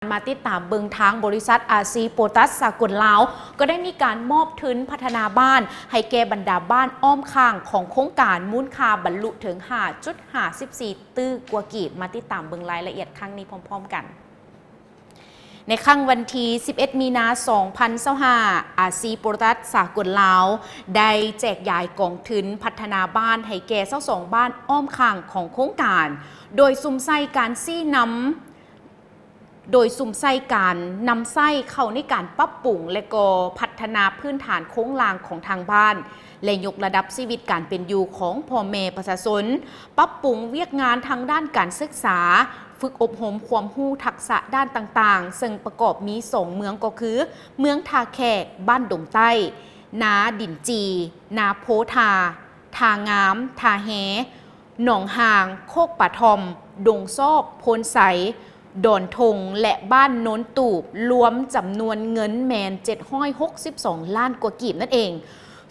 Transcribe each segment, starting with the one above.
ມາຕິດຕາມເບິ່ງທາງບໍລິສັດ ອາຊີ ໂປຣຕັສ ສາກົນລາວ ກໍໄດ້ມີການມອບທຶນພັດທະນາບ້ານໃຫ້ແກ່ບັນດາບ້ານອ້ອມຂ້າງຂອງໂຄງການ ມູນຄ່າບັນລຸເຖິງ ຫ້າຈຸດຫ້າສິບສີ່ຕື້ກວ່າກີບ. ມາຕິດຕາມເບິ່ງລາຍລະອຽດຄັ້ງນີ້ພ້ອມໆກັນ. ໃນຄັ້ງວັນທີສິບເອັດ ມີນາ ສອງພັນຊາວຫ້າ ອາຊີ ໂປຣຕັສ ສາກົນລາວ ໄດ້ແຈກຢາຍກອງທຶນພັດທະນາບ້ານໃຫ້ແກ່ຊາວສອງບ້ານອ້ອມຂ້າງຂອງໂຄງການ ໂດຍສຸມໃສ່ການຊີ້ນຳ ໂດຍສຸມໃສ່ການນຳໃຊ້ເຂົ້າໃນການປັບປຸງ ແລະ ກໍພັດທະນາພື້ນຖານໂຄງລ່າງຂອງທາງບ້ານ ແລະ ຍົກລະດັບຊີວິດການເປັນຢູ່ຂອງພໍ່ແມ່ປະຊາຊົນ, ປັບປຸງວຽກງານທາງດ້ານການສຶກສາ, ຝຶກອົບຮົມຄວາມຮູ້ທັກສະດ້ານຕ່າງໆ, ເຊິ່ງປະກອບມີສອງເມືອງກໍຄື ເມືອງທ່າແຂກ ບ້ານດົງໃຕ້, ນາດິນຈີ່, ນາໂພທາ, ທ່າງາມ, ທ່າແຮ, ໜອງຮ່າງ, ໂຄກປາທ່ອມ, ດົງຊອກ, ໂພນໄຊ, ດອນທົງ ແລະ ບ້ານໂນນຕູບ, ລວມຈຳນວນເງິນແມ່ນເຈັດຮ້ອຍຫົກສິບສອງລ້ານກວ່າກີບນັ້ນເອງ.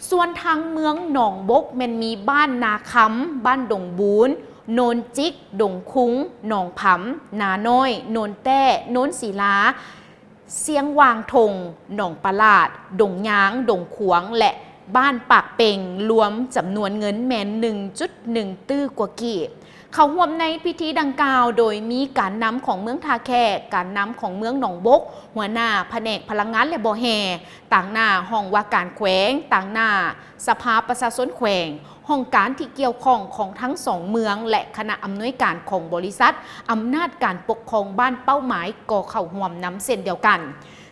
ສ່ວນທາງເມືອງໜອງບົກແມ່ນມີບ້ານນາຄຳ, ບ້ານດົງບູນ, ໂນນຈິກ, ດົງຄຸງ, ໜອງຜຳ, ນານ້ອຍ, ໂນນແຕ້, ໂນນສີລາ, ຊຽງຫວ່າງທົງ, ໜອງປະຫຼາດ, ດົງຍາງ, ດົງຂວາງ ແລະ ບ້ານປາກເປັງ, ລວມຈຳນວນເງິນແມ່ນໜຶ່ງຈຸດໜຶ່ງຕື້ກວ່າກີບ. ເຂົ້າຮ່ວມໃນພິທີດັ່ງກ່າວໂດຍມີການນຳຂອງເມືອງທ່າແຂກ, ການນຳຂອງເມືອງໜອງບົກ, ຫົວໜ້າພະແນກພະລັງງານ ແລະ ບໍ່ແຮ່, ຕາງໜ້າຫ້ອງວ່າການແຂວງ, ຕາງໜ້າສະພາປະຊາຊົນແຂວງ, ຫ້ອງການທີ່ກ່ຽວຂ້ອງຂອງທັງສອງເມືອງ ແລະ ຄະນະອຳນວຍການຂອງບໍລິສັດ, ອຳນາດການປົກຄອງບ້ານເປົ້າໝາຍກໍເຂົ້າຮ່ວມນຳເຊັ່ນດຽວກັນ.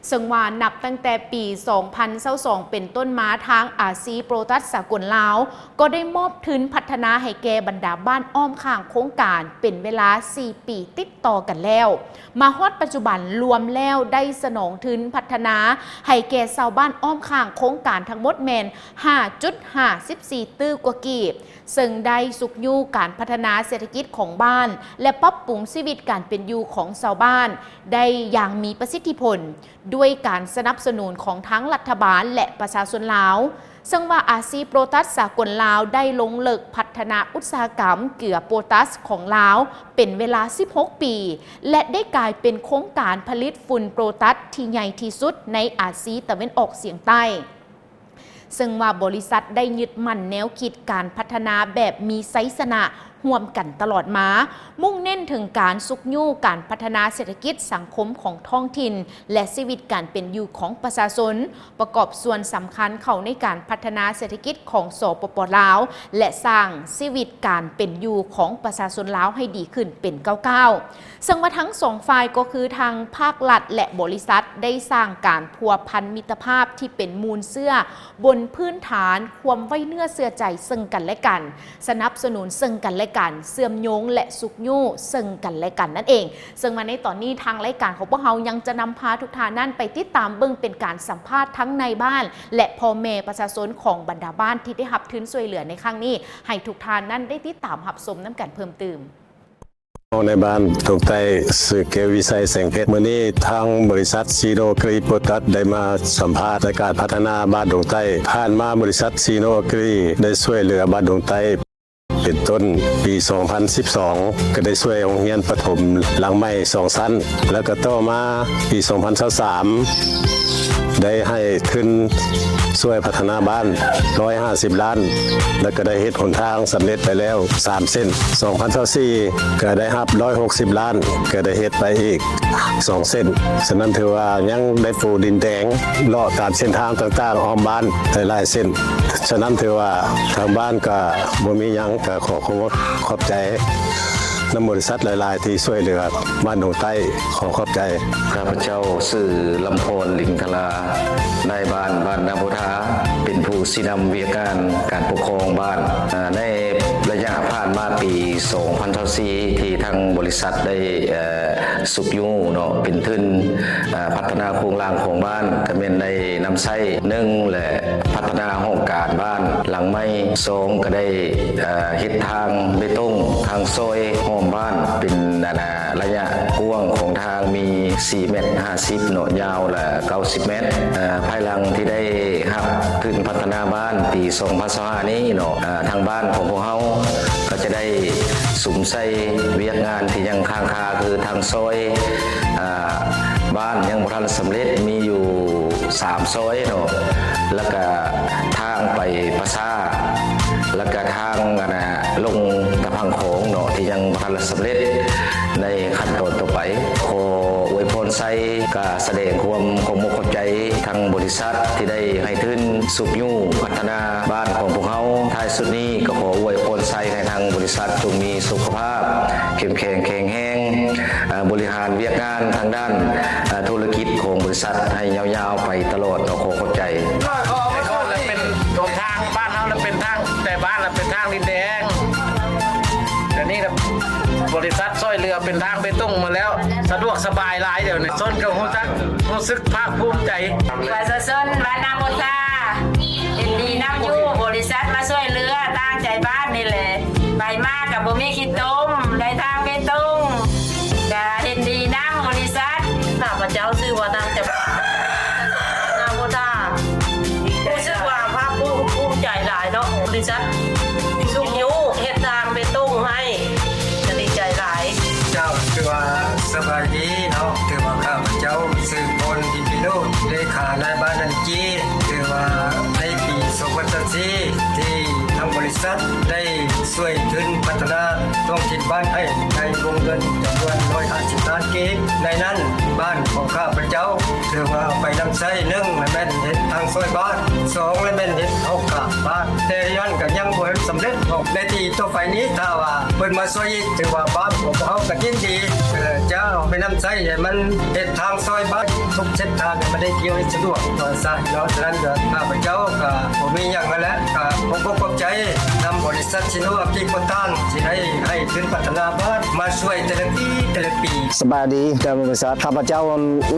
ເຊິ່ງວ່ານັບຕັ້ງແຕ່ປີສອງພັນຊາວສອງເປັນຕົ້ນມາ, ທາງອາຊີໂປຣຕັສສາກົນລາວ ກໍໄດ້ມອບທຶນພັດທະນາໃຫ້ແກ່ບັນດາບ້ານອ້ອມຂ້າງໂຄງການເປັນເວລາສີ່ປີຕິດຕໍ່ກັນແລ້ວ. ມາຮອດປັດຈຸບັນລວມແລ້ວໄດ້ສະໜອງທຶນພັດທະນາໃຫ້ແກ່ຊາວບ້ານອ້ອມຂ້າງໂຄງການທັງໝົດແມ່ນຫ້າຈຸດຫ້າສິບສີ່ຕື້ກວ່າກີບ, ເຊິ່ງໄດ້ຊຸກຍູ້ການພັດທະນາເສດຖະກິດຂອງບ້ານ ແລະ ປັບປຸງຊີວິດການເປັນຢູ່ຂອງຊາວບ້ານໄດ້ຢ່າງມີປະສິດທິຜົນ. ດ້ວຍການສະໜັບສະໜູນຂອງທັງລັດຖະບານ ແລະ ປະຊາຊົນລາວ, ເຊິ່ງວ່າອາຊີໂປຣຕັສສາກົນລາວໄດ້ລົງເລິກພັດທະນາອຸດສາຫະກຳເກືອໂປຣຕັສຂອງລາວເປັນເວລາສິບຫົກປີ ແລະ ໄດ້ກາຍເປັນໂຄງການຜະລິດຝຸ່ນໂປຣຕັສທີ່ໃຫຍ່ທີ່ສຸດໃນອາຊີຕາເວັນອອກສຽງໃຕ້. ເຊິ່ງວ່າບໍລິສັດໄດ້ຍຶດໝັ້ນແນວຄິດການພັດທະນາແບບມີໄຊຊະນະຮ່ວມກັນຕະຫຼອດມາ, ມຸ່ງເນັ້ນເຖິງການຊຸກຍູ້ການພັດທະນາເສດຖະກິດສັງຄົມຂອງທ້ອງຖິ່ນ ແລະ ຊີວິດການເປັນຢູ່ຂອງປະຊາຊົນ, ປະກອບສ່ວນສຳຄັນເຂົ້າໃນການພັດທະນາເສດຖະກິດຂອງ ສປປ ລາວ ແລະ ສ້າງຊີວິດການເປັນຢູ່ຂອງປະຊາຊົນລາວໃຫ້ດີຂຶ້ນເປັນກ້າວໆ. ເຊິ່ງວ່າທັງສອງຝ່າຍກໍຄືທາງພາກລັດ ແລະ ບໍລິສັດ ໄດ້ສ້າງການພົວພັນມິດຕະພາບທີ່ເປັນມູນເຊື້ອ ບົນພື້ນຖານຄວາມໄວ້ເນື້ອເຊື່ອໃຈເຊິ່ງກັນ ແລະ ກັນ, ສະໜັບສະໜູນເຊິ່ງກັນ ແລະ ກັນ, ເຊື່ອມໂຍງ ແລະ ຊຸກຍູ້ເຊິ່ງກັນ ແລະ ກັນນັ້ນເອງ. ເຊິ່ງວ່າໃນຕອນນີ້ທາງລາຍການຂອງພວກເຮົາຍັງຈະນຳພາທຸກທ່ານນັ້ນໄປຕິດຕາມເບິ່ງເປັນການສຳພາດທັງນາຍບ້ານ ແລະ ພໍ່ແມ່ປະຊາຊົນຂອງບັນດາບ້ານທີ່ໄດ້ຮັບທຶນຊ່ວຍເຫຼືອໃນຄັ້ງນີ້ ໃຫ້ທຸກທ່ານນັ້ນໄດ້ຕິດຕາມຮັບຊົມນຳກັນເພີ່ມຕື່ມ. ເຮົາໃນບ້ານດົງໃຕ້ ຊື່ ແກ້ວວິໄຊ ແສງເພັດ. ມື້ນີ້ທາງບໍລິສັດຊີໂນອາກຣີໂປຣດັກ ໄດ້ມາສຳພາດໃນການພັດທະນາບ້ານດົງໃຕ້. ຜ່ານມາບໍລິສັດຊີໂນອາກຣີໄດ້ຊ່ວຍເຫຼືອບ້ານດົງໃຕ້ ເປັນຕົ້ນປີສອງພັນສິບສອງ ກໍໄດ້ຊ່ວຍໂຮງຮຽນປະຖົມຫຼັງໃໝ່ສອງຊັ້ນ, ແລ້ວກໍຕໍ່ມາປີສອງພັນຊາວສາມ ໄດ້ໃຫ້ທຶນຊ່ວຍພັດທະນາບ້ານຮ້ອຍຫ້າສິບລ້ານ ແລ້ວກໍໄດ້ເຮັດຫົນທາງສຳເລັດໄປແລ້ວສາມເສັ້ນ. ສອງພັນຊາວສີ່ ກໍໄດ້ຮັບຮ້ອຍຫົກສິບລ້ານ ກໍໄດ້ເຮັດໄປອີກສອງເສັ້ນ. ສະນັ້ນຖືວ່າຍັງໄດ້ປູດິນແດງເລາະຕາມເສັ້ນທາງຕ່າງໆອ້ອມບ້ານຫຼາຍໆເສັ້ນ. ສະນັ້ນຖືວ່າທາງບ້ານກໍບໍ່ມີຫຍັງ ກໍຂໍຂອບຂອບໃຈນຳບໍລິສັດຫຼາຍໆທີ່ຊ່ວຍເຫຼືອບ້ານດົງໃຕ້. ຂໍຂອບໃຈ. ຂ້າພະເຈົ້າຊື່ ລຳພອນ ລິງທະລາ ນາຍບ້ານບ້ານນາໂພທາ ເປັນຜູ້ຊີ້ນຳວຽກງານການປົກຄອງບ້ານ. ໃນໄລຍະຜ່ານມາປີສອງພັນຊາວສີ່ ທີ່ທາງບໍລິສັດໄດ້ ຊຸກຍູ້ເນາະ ເປັນທຶນ ເອີ ພັດທະນາໂຄງລ່າງຂອງບ້ານ ກໍແມ່ນໄດ້ນຳໃຊ້ ໜຶ່ງ ແລະ ພັດທະນາຫ້ອງການບ້ານຫຼັງໃໝ່, ສອງ ກໍໄດ້ ເອີ ເຮັດທາງເບຕົງ ທາງຊອຍອ້ອມບ້ານ ເປັນ ອັນ ໄລຍະກວ້າງຂອງທາງມີສີ່ແມັດຫ້າສິບເນາະ, ຍາວລະເກົ້າສິບແມັດ. ເອີ ພາຍຫຼັງທີ່ໄດ້ຮັບທຶນພັດທະນາບ້ານປີສອງພັນຊາວຫ້ານີ້ເນາະ, ເອີ ທາງບ້ານຂອງພວກເຮົາ ກໍຈະໄດ້ສຸມໃສ່ວຽກງານທີ່ຍັງຄ້າງຄາ ຄືທາງຊອຍ ອ່າ ສຳເລັດມີຢູ່ສາມຊອຍເນາະ ແລ້ວກະທາງໄປປາສາດ ແລ້ວກະທາງອັນນ່າລົງຕາພັງຂອງເນາະ ທີ່ຍັງບໍ່ທັນສຳເລັດໃນຂັ້ນຕອນຕໍ່ໄປ. ຂໍອວຍພອນໄຊ ກະສະແດງຄວາມຂອບອົກຂອບໃຈທາງບໍລິສັດທີ່ໄດ້ໃຫ້ທຶນຊຸກຍູ້ພັດທະນາບ້ານຂອງພວກເຮົາ. ທ້າຍສຸດນີ້ກະຂໍອວຍພອນໄຊໃຫ້ທາງບໍລິສັດຈົ່ງມີສຸຂະພາບເຂັ້ມແຂງແຂງແຮງ ເອີ່ ບໍລິຫານວຽກງານທາງດ້ານ ເອີ່ ທຸລະກິດຂອງບໍລິສັດໃຫ້ຍາວໆໄປຕະຫຼອດເນາະ. ຂໍຂອບໃຈ. ແຕ່ກ່ອນລະເປັນຫົນທາງບ້ານເຮົາລະເປັນທາງ ແຕ່ບ້ານລະເປັນທາງດິນແດງ ດຽວນີ້ລະບໍລິສັດຊ່ວຍເຫຼືອເປັນທາງເບຕົງໝົດແລ້ວ ສະດວກສະບາຍຫຼາຍ. ດຽວນີ້ຊົນກະຮູ້ຈັກ ຮູ້ສຶກພາກພູມໃຈ. ປະຊາຊົນບ້ານນາໂມທາ ເຫັນດີນຳຢູ່ ບໍລິສັດມາຊ່ວຍເຫຼືອ ຕັ້ງໃຈບ້ານນີ້ແຫຼະ ໄປມາກະບໍ່ມີຂີ້ຕົມ ໄດ້ທາງເບຕົງ ກະເຫັນດີນຳບໍລິສັດ. ຂ້າພະເຈົ້າຊື່ວ່ານາງຈຳ ນາໂມທາ ຮູ້ສຶກວ່າພາກພູມ ພູມໃຈຫຼາຍເນາະ ບໍລິສັດຊຸກຍູ້ເຮັດທາງເບຕົງໃຫ້ ກະດີໃຈຫຼາຍ. ເຈົ້າ ຖືວ່າສະບາຍດີເນາະ ຖືວ່າຂ້າພະເຈົ້າຊື່ ພົນ ທິມພິໂລດ ເລຂານາຍບ້ານອັນຈີ ຖືວ່າໃນປີສອງພັນຊາວສີ່ ທີ່ທາງບໍລິສັດໄດ້ຊ່ວຍທຶນພັດທະນາທ້ອງຖິ່ນບ້ານໃຫ້ ໃນວົງເງິນຈຳນວນຮ້ອຍຫ້າສິບລ້ານກີບ. ໃນນັ້ນບ້ານຂອງຂ້າພະເຈົ້າ ຖືວ່າໄປນຳໃຊ້ ໜຶ່ງລະແມ່ນເຮັດທາງຊອຍບ້ານ ສອງລະແມ່ນເຮັດຫ້ອງການບ້ານ ແຕ່ນັ້ນກະຍັງບໍ່ທັນສຳເລັດ. ໃນທີ່ຕໍ່ໄປນີ້ ຖ້າວ່າເພິ່ນມາຊ່ວຍອີກ ຖືວ່າບ້ານຂອງພວກເຮົາກະຍິນດີ ຈະເອົາໄປນຳໃຊ້ໃຫ້ມັນເຮັດທາງຊອຍບ້ານທຸກເສັ້ນທາງໃຫ້ມັນໄດ້ທ່ຽວໃຫ້ສະດວກວ່າຊັ້ນເນາະ. ສະນັ້ນກະຂ້າພະເຈົ້າກະບໍ່ມີຫຍັງຫັ້ນແຫຼະ ກະຂໍຂອບໃຈນຳບໍລິສັດຊິໂນອາກິໂກຕັນ ທີ່ໄດ້ໃຫ້ທຶນພັດທະນາບ້ານມາຊ່ວຍແຕ່ລະປີແຕ່ລະປີ. ສະບາຍດີ ທາງບໍລິສັດ ຂ້າພະເຈົ້າ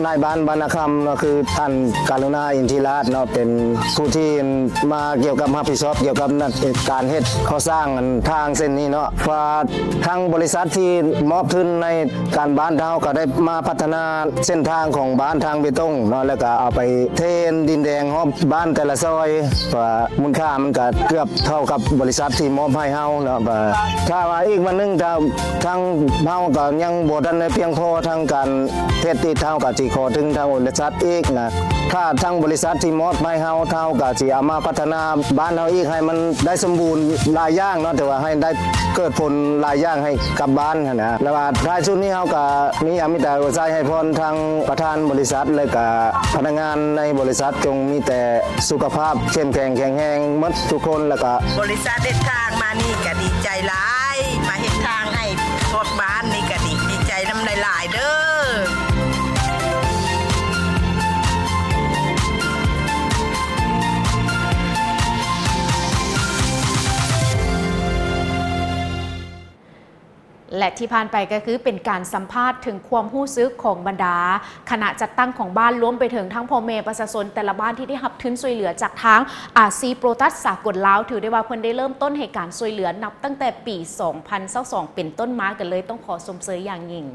ນາຍບ້ານບ້ານນາຄຳເນາະ ຄືທ່ານກະລຸນາ ອິນທິລາດເນາະ ເປັນຜູ້ທີ່ມາກ່ຽວກັບຮັບຜິດຊອບກ່ຽວກັບການເຮັດກໍ່ສ້າງທາງເສັ້ນນີ້ເນາະ ວ່າທາງບໍລິສັດທີ່ມອບທຶນໃນ ການບ້ານເຮົາກະໄດ້ມາພັດທະນາເສັ້ນທາງຂອງບ້ານທາງເບຕົງເນາະ ແລ້ວກະເອົາໄປເທດິນແດງຮອບບ້ານແຕ່ລະຊອຍ ວ່າມູນຄ່າມັນກະເກືອບເທົ່າກັບບໍລິສັດທີ່ມອບໃຫ້ເຮົາເນາະ. ຖ້າວ່າອີກວັນໜຶ່ງ ທາງເຮົາກະຍັງບໍ່ທັນໄດ້ພຽງພໍທາງການເຮັດ ເຮົາກະຊິຂໍທຶນທາງບໍລິສັດອີກນະ ຖ້າທາງບໍລິສັດທີ່ມອບໃຫ້ເຮົາ ເຮົາກະຊິເອົາມາພັດທະນາບ້ານເຮົາອີກ ໃຫ້ມັນໄດ້ສົມບູນຫຼາຍຢ່າງເນາະ ແຕ່ວ່າໃຫ້ໄດ້ເກີດຜົນຫຼາຍຢ່າງໃຫ້ກັບບ້ານຫັ້ນນະ. ແລ້ວວ່າທ້າຍສຸດນີ້ເຮົາກະມີອາມິຕາອວຍໄຊໃຫ້ພອນທາງປະທານບໍລິສັດ ແລ້ວກະພະນັກງານໃນບໍລິສັດ ຈົ່ງມີແຕ່ສຸຂະພາບເຂັ້ມແຂງແຂງແຮງໝົດທຸກຄົນ ແລ້ວກະ ບໍລິສັດເຮັດທາງມານີ້ກະດີໃຈຫຼາຍ ມາເຮັດທາງໃຫ້ຮອດບ້ານນີ້ກະດີ ດີໃຈນຳຫຼາຍໆເດີ. ແລະ ທີ່ຜ່ານໄປກະຄືເປັນການສຳພາດເຖິງຄວາມຮູ້ສຶກຂອງບັນດາຄະນະຈັດຕັ້ງຂອງບ້ານ ລວມໄປເຖິງທັງພໍ່ແມ່ປະຊາຊົນແຕ່ລະບ້ານທີ່ໄດ້ຮັບທຶນຊ່ວຍເຫຼືອຈາກທາງ ອາຊີໂປຣຕັດສາກົນລາວ ຖືໄດ້ວ່າເພິ່ນໄດ້ເລີ່ມຕົ້ນໃຫ້ການຊ່ວຍເຫຼືອນັບຕັ້ງແຕ່ປີສອງພັນຊາວສອງເປັນຕົ້ນມາ ກະເລີຍຕ້ອງຂໍຊົມເຊີຍຢ່າງຍິ່ງ.